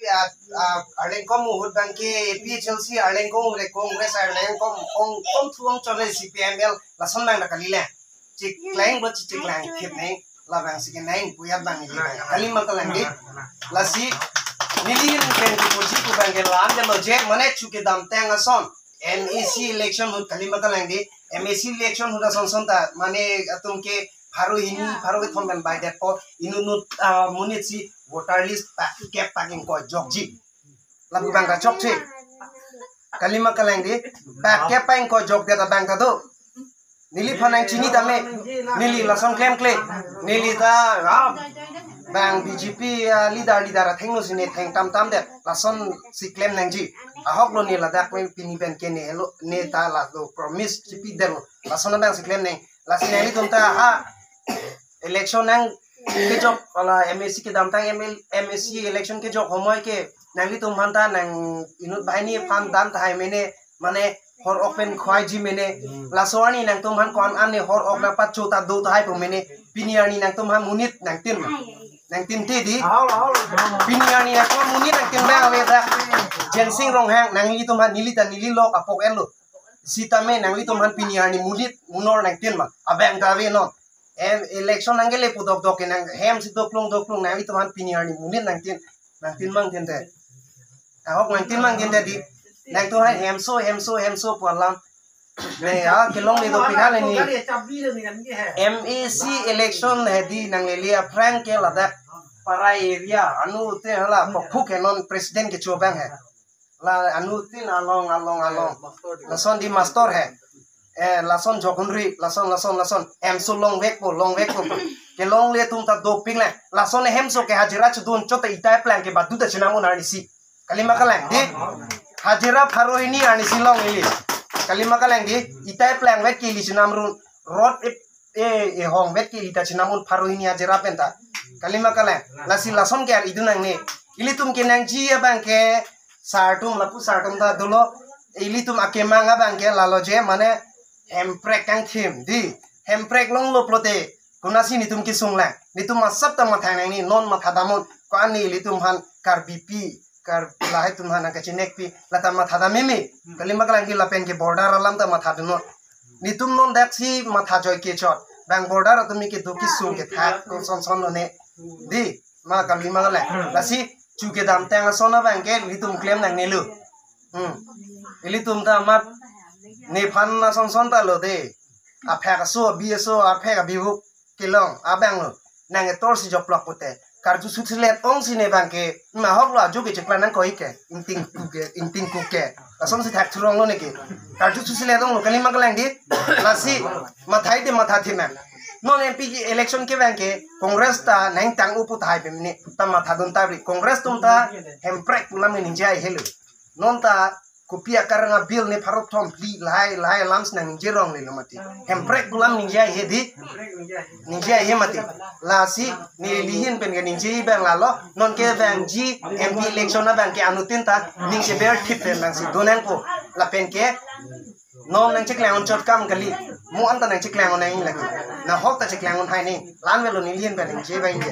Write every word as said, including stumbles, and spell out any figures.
Ah, ah, arleng kom ahut abang ke A P H L C arleng kom ahut, Congress arleng kom, kom, kom thu ong chole C P I M L lason abang ta kali le. Chiklang bo chiklang thip neng, labang si ke neng puyat abang neli abang. Kali ma kalang dei. Lasi neli ahin pen kepuji pu abang ke la-an delo je, mane chu kedamtang ason M A C election ahut, kali ma kalang dei, M A C election ahut ason son ta, mane atum ke pharo hini, pharo kethom pen baidetpo, inut inut, ah, monit si voter list pakep pak ingkoi jokji. Lapu abang ta chokche. Kali ma kalang dei, pakep pak ingkoi jokdet abang ta do. Neliphan nangchini tame, neli lason klemkle, neli ta, ah, bang B J P, ah, leader, leader athengno si ne thengtamtamdet, lason si klem nangji. Ahok lo ne ladak pen pini pen ke ne lo, ne ta la do promise chipidetlo, lason abang si klem nang. Lasi nanglitum ta ha election nangkejok, hala M A C kedamtang M L, M A C election kejok homoi ke nanglitum aphan ta nang inut banghini aphan dam tahai mene, mane hor ok pen khoiji mene. Laso arni nangtum aphan ko-an an ne hor ok nangpacho ta do tahai pu mene. Pini arni nangtum aphan monit nangtin ma? Nangtinte dei. Pini arni nangtum aphan monit nangtin abang ave ta. Jensing Ronghang, nanglitum aphan, neli ta neli lok apok enlo. Sitame nanglitum aphan pini arni monit monor nangtin ma? Abang ta ave non. Em, election nangkele pu dokdok ke nang hem si doklung doklung, nanglitum aphan pini arni monit nangtin, nangtin ma nangtinte? Ahok nangtin ma nangtinte dei. Nangtum aphan hemso, hemso, hemso pu alam. Ne, ah, kelongle dopik ha le ni. M A C election he dei, nanglele aphrang ke ladak Parai area, anu te hala Pokphuk ke non president kecho abang he. La anu tin along, along, along. Lason dei mastor he. Eh, lason jokhonri, lason, lason, lason. Hemso longvekpo, longvekpo. Kelongle atum ta dopik le. Lason hemso ke hajira chedun chot ta itai plang ke badu ta chenam un arnisi. Kali ma kalang dei. Hajira pharo hini arnisi long ili. Kali ma kalang dei. Itai plangvet ke ili chenam un. Rot e, e, e hongvet ke ili ta chenam un pharo hini hajira pen ta. Kali ma kalang. Lasi lason ke ar-i dun nangne. Ilitum kenangji abang ke sar atum, lapu sar atum ta dolo. Ilitum akemang abang ke lalo je, mane hemprek kangthim dei. Hemprek longlo pulote konatsi netum kesung lang? Netum asap ta matha nangne, non matha dam un. Ko-an ne ilitum aphan Karbipi, Kar, lahai atum aphan nangkachinekpi, la ta matha dam meme. Kali ma kalang dei, lapen ke border alam ta matha dun non. Netum non daksi matha joi kechot. Bang border atum ke do kesung kethak ko son son lo ne. Dei, ma kali ma kalang. Lasi chu kedamtang ason abang ke netum klem nangnelo. Hmm. Ilitum ta amat nephan ason son ta lo dei. Aphek aso, abi aso, aphek abi buk kelong abang lo. Nang etor si joplok pute. Karju susilet ong si ne abang ke, ma ahok lo aju ke chikla nangkoi ke, ingting ku ke, ingting ku ke. Lason si thak thurong lo ne ke. Karju susilet ong lo, kali ma kalang dei. Lasi mathai dei, matha thim nang. Non M P ke election ke abang ke Congress ta nangtang upu tahai pen ne. Ta matha dun ta ri. Congress atum ta hemprek pu alam ningje helo. Non ta kopi akarang a-bill ne pharo thom phli lahai lahai alam si nangje ronglelo mati. Hemprek pu alam ningje he dei. Ningje he mati. Lasi neli ahin pen keningje abang lalo. Non kevangji M P election abang ke anuttin ta ning keber thip pen abang si do nangpo. Lapen ke non nangcheklang un chot kam kali. Mo-an ta nangcheklang un nang lagi. Nahok ta cheklang un hai ne. La-an avelo neli ahin pen ningje abang ke.